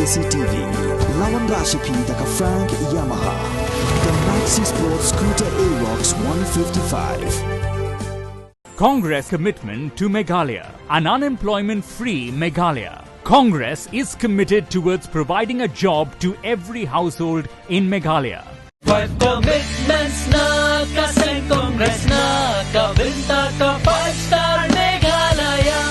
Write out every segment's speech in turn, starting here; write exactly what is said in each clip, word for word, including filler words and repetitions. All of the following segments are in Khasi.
C T V. Lawan Rashapi da ka Frank Yamaha. The Maxi Sport Scooter Aerox one fifty-five. Congress commitment to Meghalaya, an unemployment-free Meghalaya. Congress is committed towards providing a job to every household in Meghalaya. Five commitments na ka seng Congress na ka bynta ka five star Meghalaya.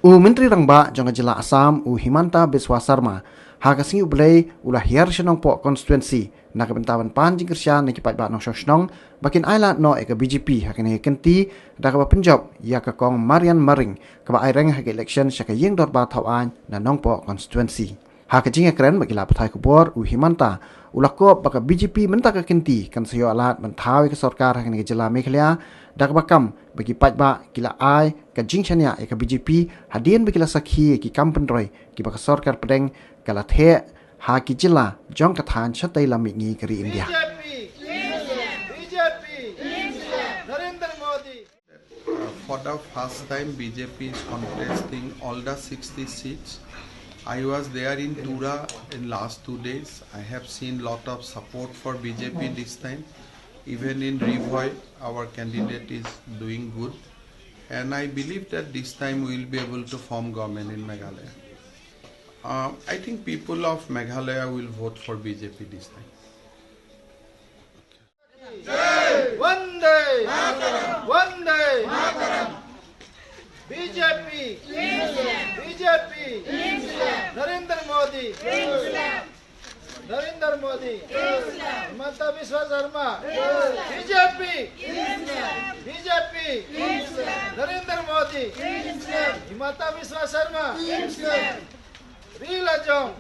U Myntri Rangbah jong ka jylla Assam, u Himanta Biswa Sarma, ha ka sngi U Blei u la hiar sha Nongpoh constituency na ka bynta ban pan jingkyrshan na ki paidbah nongshong shnong ba kin ailad noh ïa ka B J P ha kane ka kynti, da kaba pynjop ïa ka Kong Marian Maring kaba aireng ha ka election sha ka ïing dorbar thaw aiñ na Nongpoh constituency. Ha ka jingïakren bad ki lad pathai khubor, u Himanta u la kop ba ka B J P mynta ka kynti kan sa ïoh lad ban thaw ïa ka sorkar ha kane ka jylla Meghalaya, da kaba kam ba ki paidbah ki la ai ka jingshaniah ïa ka B J P hadien ba ki la sakhi ïa ki kam pynroi kiba ka sorkar pdeng ka la theh ha ki jylla jong ka thaiñ shatei lam mihngi ka ri India. B J P, B J P, Narendra Modi. Uh, for the first time, B J P is contesting all the sixty seats. I was there in Tura in last two days. I have seen lot of support for B J P this time. Even in Ri Bhoi, our candidate is doing good. And I believe that this time we will be able to form government in Meghalaya. Uh, I think people of Meghalaya will vote for B J P this time. Vande Mataram! Vande Mataram! B J P! B J P! Narendra Modi! Narendra Modi! Himanta Biswa Sarma! B J P! B J P! Narendra Modi! Himanta Biswa Sarma! Ri la jong!